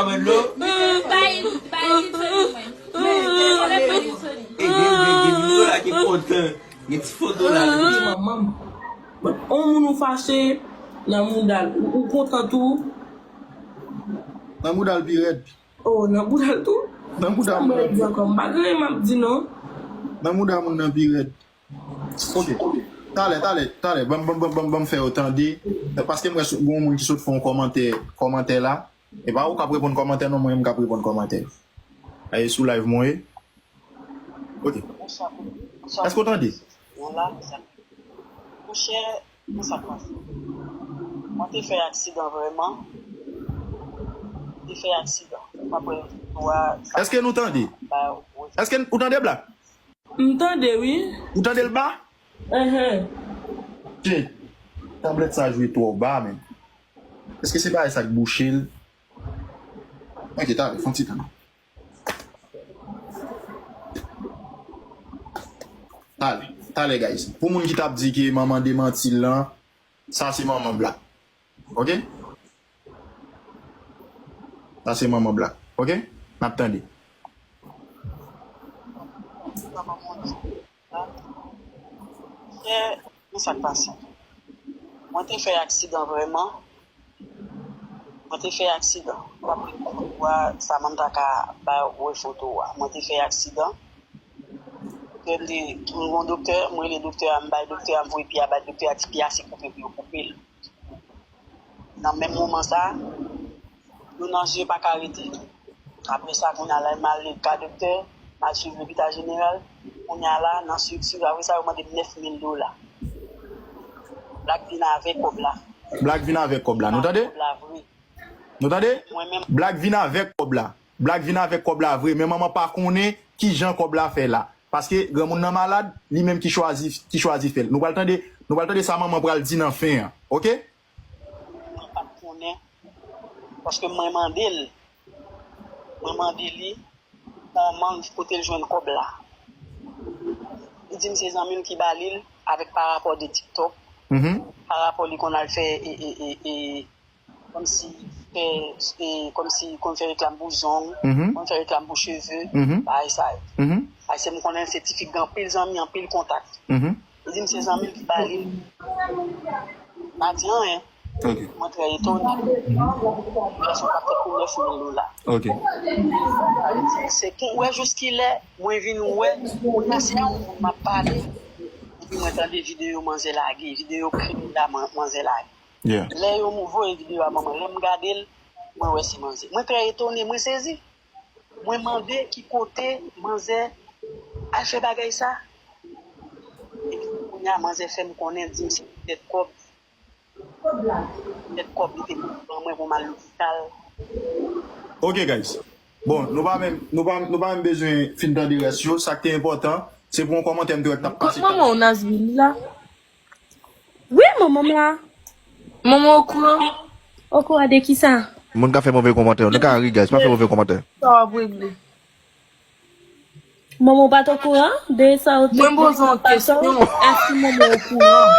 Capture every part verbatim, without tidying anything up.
Bay, bay Lipsoni mwen. Gen, gen, gen videyo la ki kontan. Gen ti foto la. Manman. On moun ou fache nan mouda l. Ou, ou kontan tou? Nan mouda l pi rèd. Oh, nan mouda l tou? Nan mouda m. Sa mwen di ankò, m pa gen anyen m ap di non. Nan mouda moun nan pi rèd. Ok. Talè, talè, talè. Ban m, ban m, ban m, ban m, ban m fè yo tande. Paske m wè sou- gon moun ki sot fè yon kòmantè, kòmantè la. E pa ou k ap reponn kòmantè non, mwen menm k ap reponn kòmantè. Aye sou live mwen ye. Ok. Èske w tande? Monchè, konsa k pase. Mwen te fè aksidan vrèman. Te fè aksidan. Apre, twa, èske nou tande? Èske ou tande, Black? M tande, wi. Ou tande l ba? Enhen. Shit. Tablèt sa jwe twò ba, men. Èske se bagay sa k bouche l? Ok, talè, fè yon ti tan. Talè, talè, guys. Pou moun ki t ap di ke manman demanti l lan, sa se manman Black. Ok? Sa se manman Black. Ok? N ap tande. Monchè, men sa k pase. Mwen te fè aksidan vrèman. Mwen te fè aksidan. W ap wè Samantha ka ba wè foto a. Mwen te fè aksidan. Mwen te, mwen gon doktè, mwen rele doktè a, m bay doktè a, m voye pye a bay doktè a, di pye a se koupe pou yo koupe l. Nan menm moman sa, yo nan je pa ka rete. Apre sa, kounye a la, m al ka doktè, m al swiv lopital jeneral. Kounye a la, nan swiv, swiv, apre sa, yo mande m nèf mil dola. Black vin avèk kòb la. Black vin avèk kòb la. Nou tande? Kòb la vre. Nou tande? Mwen menm. Black vin avèk kòb la. Black vin avèk kòb la vre, men manman pa konnen kijan kòb la fè la. Paske granmoun nan malad, li menm ki chwazi, ki chwazi fè l. Nou pral tande, nou pral tande sa manman pral di nan fen an. Ok? Mwen pa t konnen, paske mwen mande l. Mwen mande li kòman, kote l jwenn kòb la. Li di m se zanmi l ki ba li l avèk pa rapò de TikTok, pa rapò li konn al fè e, e, e, e, kòmsi fè, e, kòmsi konn fè reklam pou zong, konn fè reklam pou cheve, bagay sa yo. Paske m konnen se ti fi ki gen anpil zanmi, anpil kontak. Li di m se zanmi l ki ba li l. M pa di anyen. Ok. Mwen trè etone. Gason k ap fèt pou nèf mil dola. Ok. Sa vle di, se pou wè jiskilè mwen vin wè, kounye a se yon moun m ap pale, epi mwen tande videyo manzè lage, videyo krim la man- manzè lage. Yeah. Lè yo mou- voye videyo a ban mwen, lè m gade l, mwen wè se manzè. Mwen trè etone, mwen sezi. Mwen mande ki kote manzè al fè bagay sa. Epi kounye a manzè fè m konnen, di m se poutèt kòb. Poutèt kòb li te ban mwen pou m al lopital. Ok, guys. Bon, nou pa menm, nou pa, nou pa menm bezwen fin tande rès yo. Sa k te enpòtan, se pou yon kòmantè m te wè k t ap pase. Kot manman w, Nazmine, li la? Wi, manman m la. Manman okouran? Okouran de kisa? Moun ka fè move kòmantè yo. Nou ka ri, guys. Pa fè move kòmantè. Sa w ap regle. Manman w pa t okouran de sa yo te... Mwen poze yon kesyon. Èske manman w okouran?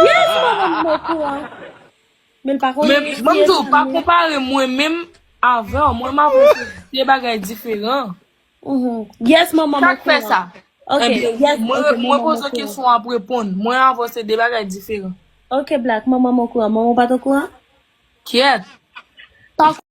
Yes, manman m okouran. Men l pa konnen. Men ban m di w, pa konpare mwen menm avè w. Mwen m avanse de bagay diferan. Mhm. Yes, manman m okouran. Sa k fè sa? Ok, yes, ok, manman m okouran. Mwen poze kesyon, w ap reponn. Mwen avanse de bagay diferan. Ok, Black, manman m okouran. Manman w pa t okouran? Kyèt. Pa